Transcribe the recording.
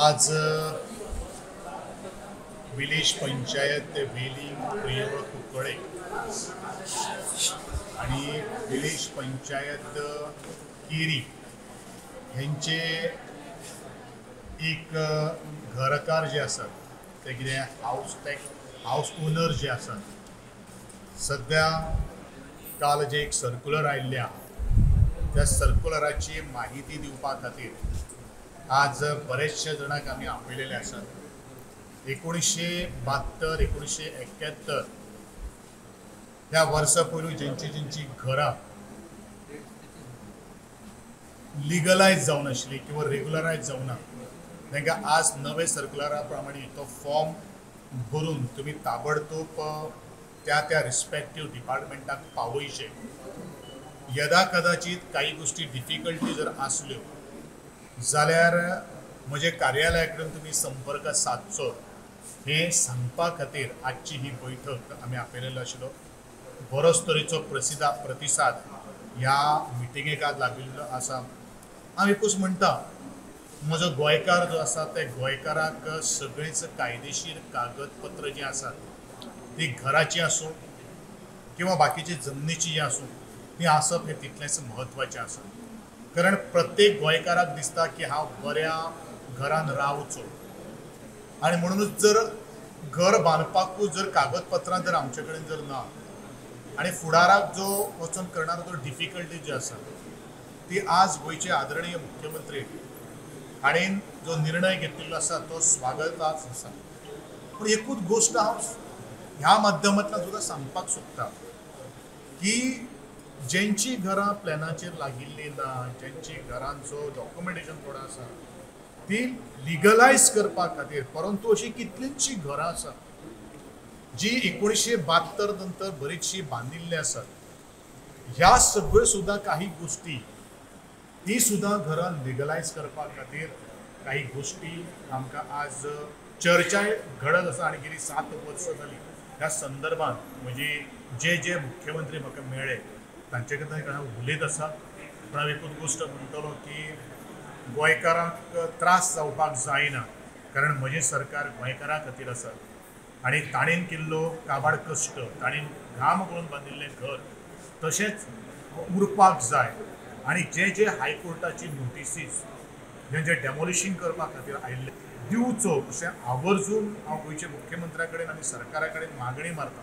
आज विलेज पंचायत वेलिंग प्रियोळ कुंकळे आणि विलेज पंचायत केरी हेंचे एक घरकार जे आसात ते कितें हावस टॅक्स हावस ओनर जे आसात सद्या काल जे एक सर्कुलर आयिल्लें आहा त्या सर्कुलराची माहिती दिवपा खातीर आज बरेचशे जाणांक आमी आपयलेले आसात. 1972 1971 ह्या वर्सा पयलू जेंची जेंची घरां लिगलायज जावन आशिल्ली किंवा रेगुलरायज जावना तांकां आज नवे सर्कुलरा प्रमाणे तो फॉर्म भरून तुमी ताबडतोब त्या त्या रिस्पेक्टीव डिपार्टमेंटाक पावयचे. यदा कदाचित काही गोष्टी डिफिकल्टी जर आसल्यो जाल्यार म्हजे कार्यालया कडेन तुमी संपर्क सादचो हें सांगपा खातीर आजची ही बैठक आमी आपयलेलो आशिल्लो. बरोच तरेचो प्रतिसाद ह्या मिटिंगेक आज लाबिल्लो आसा. हांव एकूच म्हणटा, म्हजो गोंयकार जो आसा त्या गोंयकाराक सगळींच कायदेशीर कागदपत्र जीं आसात ती घराची आसूं किंवा बाकीची जमनीची जी आसूं ती आसप हें तितलेंच म्हत्वाचें आसा. कारण प्रत्येक गोंयकाराक दिसता की हांव बऱ्या घरान रावचो आनी म्हणूनच जर घर बांदपाकूच जर कागदपत्रां जर आमचे कडेन जर ना आनी फुडाराक जो वचून करणारो जो डिफिकल्टी जी आसा ती आज गोंयचे आदरणीय मुख्यमंत्री हाणें जो निर्णय घेतिल्लो आसा तो स्वागताच आसा. पूण एकूच गोश्ट हांव ह्या माध्यमांतल्यान सुद्दां सांगपाक सोदता की जेंची घरां प्लॅनाचेर लागिल्लीं ना, जेंची घरांचो डॉक्युमेंटेशन थोडो आसा ती लिगलायज करपा खातीर, परंतु अशीं कितलींशीं घरां आसा जी 1972 नंतर बरीचशी बांदिल्ली आसात. ह्या सगळ्यो सुद्दां काही गोश्टी ती सुद्दां घरां लिगलायज करपा खातीर काही गोश्टी आमकां आज चर्चाय घडत आसा आनी गेली 7 वर्सां जाली ह्या संदर्भात म्हणजे जे जे मुख्यमंत्री म्हाका मेळ्ळे तांचे कडेन हांव उलयत आसा. पूण हांव एकूच गोश्ट म्हणटलो की गोंयकारांक त्रास जावपाक जायना, कारण म्हजें सरकार गोंयकारां खातीर आसा आनी ताणें केल्लो काबाड कश्ट, ताणें घाम गळून बांदिल्लें घर तशेंच उरपाक जाय. आनी जे जे हायकोर्टाची नोटिसीस जेंचे डेमोलिशींग करपा खातीर आयिल्ले दिवचो अशें आवर्जून हांव गोंयच्या मुख्यमंत्र्या कडेन आनी सरकारा कडेन मागणी मारता.